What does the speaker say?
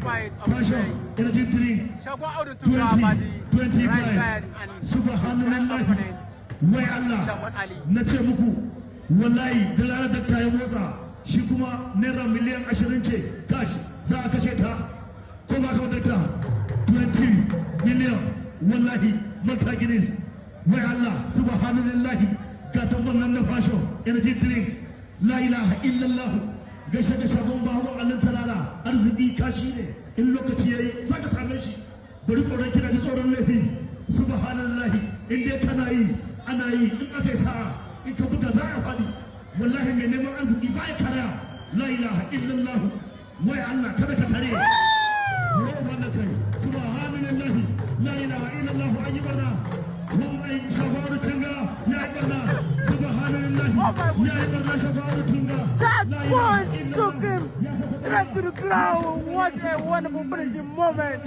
fight of the Passion day. Energy drink. Shagon Audu Tunga by the 20 right side and Subhanallah. opponent Wai Allah. Shagon Ali. Na ce muku wallahi da ranar dakta ya motsa shi kuma naira miliyan 20 ce cash za a kashe ta, ko ba ka dakta? 20 miliyan wallahi, Malta Guinness. Wai Allah, subhanallahi, ga tamban nan na Passion Energy drink. La ilaha illallah. Gaishe da sabon bawo Allah talala arziki kashi ne, in lokaci yayi za ka same shi. Bari tsoron kina ji tsoron laifi. Subhanallahi, in dai kana yi ana yi, in aka yi sa'a in ka buga za a faɗi. Wallahi mai neman arziki ba ya karaya. La ilaha illallah. Wai Allah, kada ka tare wanda kai. Subhanallahi, la ilaha illallah, an yi barna. Wannan Shafaru Tunga ya yi barna. Subhanallahi, ya yi barna Shafaru Tunga. That punch took him straight to the ground. What a wonderful finishing moment.